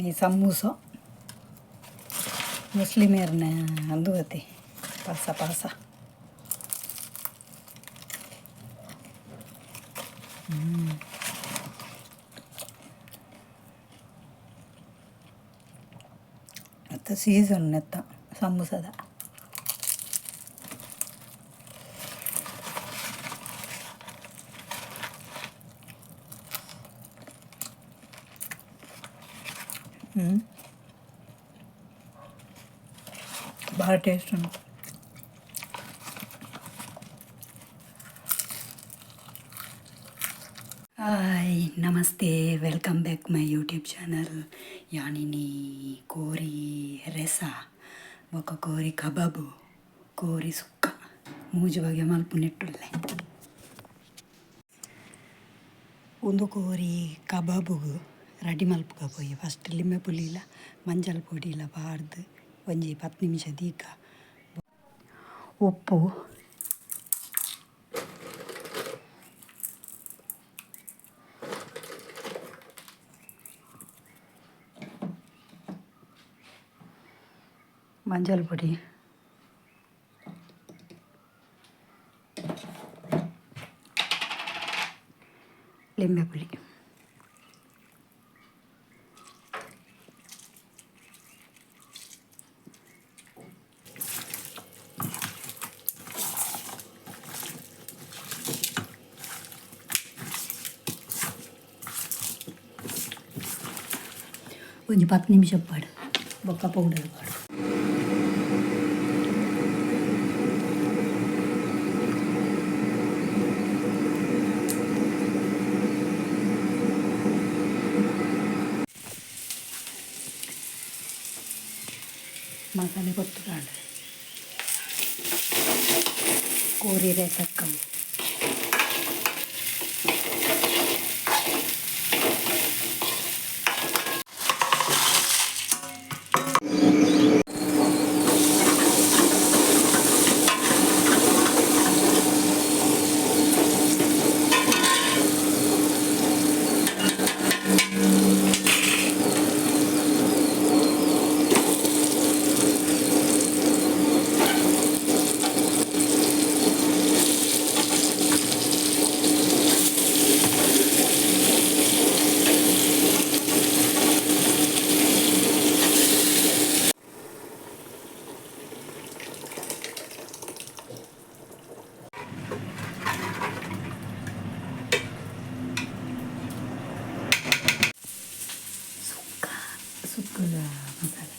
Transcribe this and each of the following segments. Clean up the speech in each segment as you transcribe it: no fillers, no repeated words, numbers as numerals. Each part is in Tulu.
ಈ ಸಮೂಸ ಮುಸ್ಲಿಮೇರ್ನ ಅಂದು ಅತಿ ಪಾಸ ಪಾಸ. ಅತ್ತ ಸೀಸನ್ ನೆತ್ತ ಸಮೂಸದ. ಭಾಳ ಟೇಸ್ಟ್ ಉಂಟು. Hi, namaste, welcome back my YouTube channel. ಯಾನಿನಿ ಕೋರಿ ರೆಸ ಬೊಕ್ಕ ಕೋರಿ ಕಬಾಬು, ಕೋರಿ ಸುಕ್ಕ ಮೂಜಿ ಬಗೆ ಮಲ್ಪುನೆಟ್ಟುಲ್ಲೆ. ಉಂದು ಕೋರಿ ಕಬಾಬುಗು ರೆಡಿ ಮಲ್ಪುಗ ಪೋಯಿ. ಫಸ್ಟ್ ಲಿಂಬೆ ಪುಳಿಲ ಮಂಜಲ್ ಪೊಡಿಲ ಪಾಡ್ದು ಒಂಜಿ 10 ನಿಮಿಷ ದೀಕ. ಉಪ್ಪು, ಮಂಜಲ್ ಪೊಡಿ, ಲಿಂಬೆ ಪುಳಿ. ಒಂಜಿ 10 ನಿಮಿಷ ಪಾಡು, ಬೊಕ್ಕ ಪೌಡರ್ ಪಾಡು. ಮಸಾಲೆ ಪೊರ್ತುಗಾಂಡ್ ಕೋರಿ ರೇಸಕ್ಕವು. ಸುಕ್ಕ, ಸುಕ್ಕದ ಮಸಾಲೆ.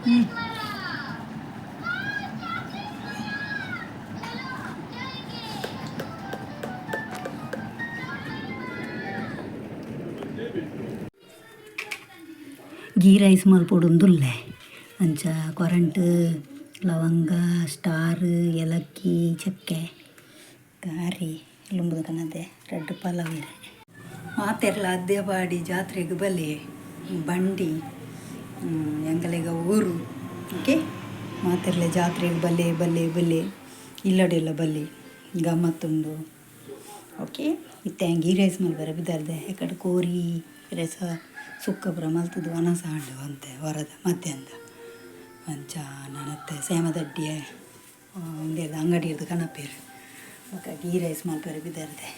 Ghee rice ಮಲ್ಪೊಡುಂದುಲ್ಲೆ ಅಂಚ ಕೊರಂಟ್ ಲವಂಗ ಸ್ಟಾರ್ ಏಲಕ್ಕಿ ಚಕ್ಕೆ ಕಾರಿ ಲುಂಬುದ ಕನದೆ ರಡ್ಡ್ ಪಲವೆರ್ ಮಾತೆರ್ಲ ಅದ್ಯಪಾಡಿ ಜಾತ್ರೆಗ್ ಬಲೆ ಬಂಡಿ ಎಂಕಲೆಗ ಊರು ಓಕೆ ಮಾತೆರ್ಲ ಜಾತ್ರೆಗ್ ಬಲೆ ಬಲೆ ಬಲೆ ಇಲ್ಲಡೆಲ್ಲ ಬಲೆ ಗಮ್ಮತ್ತುಂಡು ಓಕೆ ಇತ್ತೆ ಗೀ ರೈಸ್ ಮಲ್ಪೆರೆ ಪಿದಾರ್ದೆ ಎಕಡೆ ಕೋರಿ ರಸ ಸುಕ್ಕ ಪೂರ ಮಲ್ತುದು ವನಸ ಆಂಡ್ ಒಂತೆ ವರದ ಮಧ್ಯಾಹ್ನದ ಅಂಚ ನನತ್ತೆ ಸೇಮದಡ್ಡಿಯೆ ಉಂದೆರ್ದ್ ಅಂಗಡಿರ್ದ್ ಕನಪೆರ್ ಬೊಕ ಗೀ ರೈಸ್ ಮಲ್ಪೆರೆ ಪಿದಾರ್ದೆ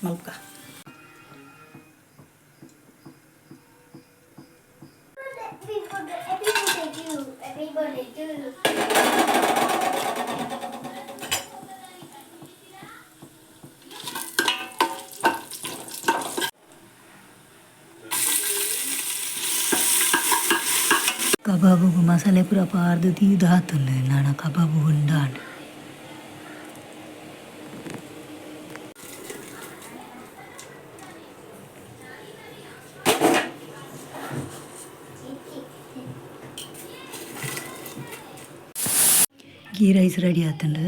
ಮಲ್ಪುಗ. Everybody do. ಕಬಾಬುಗು ಮಸಾಲೆ ಪೂರ ಪಾಡ್ದ್ ದೀದ್ ಆತುಂಡು ನನ ಕಬಾಬು ಉಂಡಾಂಡ್. ಗೀ ರೈಸ್ ರೆಡಿ ಆತುಂಡು.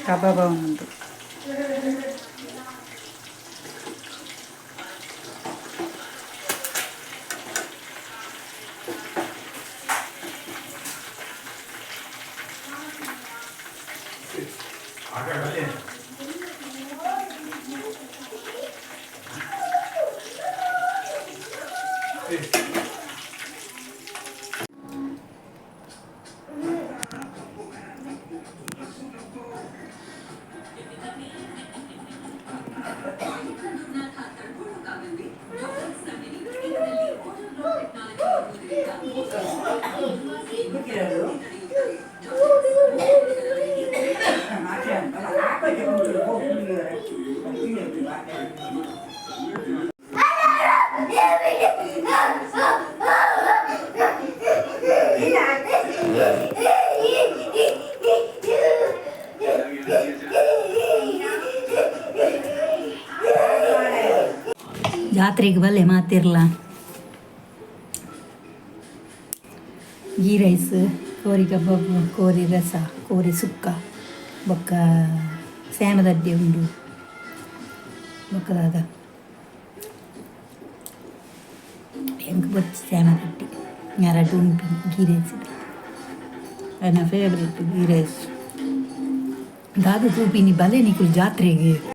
ಕಬಾಬ್ ಉಂಡು. ಜಾತ್ರೆಗ್ ಬಲ್ಲೆ ಮಾತೆರ್ಲ. ಗೀ ರೈಸ್, ಕೋರಿ ಕಬಾಬ್, ಕೋರಿ ರಸ, ಕೋರಿ ಸುಕ್ಕ, ಬೊಕ್ಕ ಸೇಮದಡ್ಡೆ ಉಂಡು ಬೊಕ್ಕ ದಾದ ಎಂಕ್ ಬೊರ್ಚಿ ಸೇಮದಡ್ಡೆ ರಡ್ಡ್ ಉನ್ಪಿನಿ ಗೀ ರೈಸ್ ಎನ್ನ ಫೇವರೇಟ್ ಗೀ ರೈಸ್. ದಾದ ತೂಪಿನಿ ಬಲೆ ನಿಕುಲು ಜಾತ್ರೆಗ್.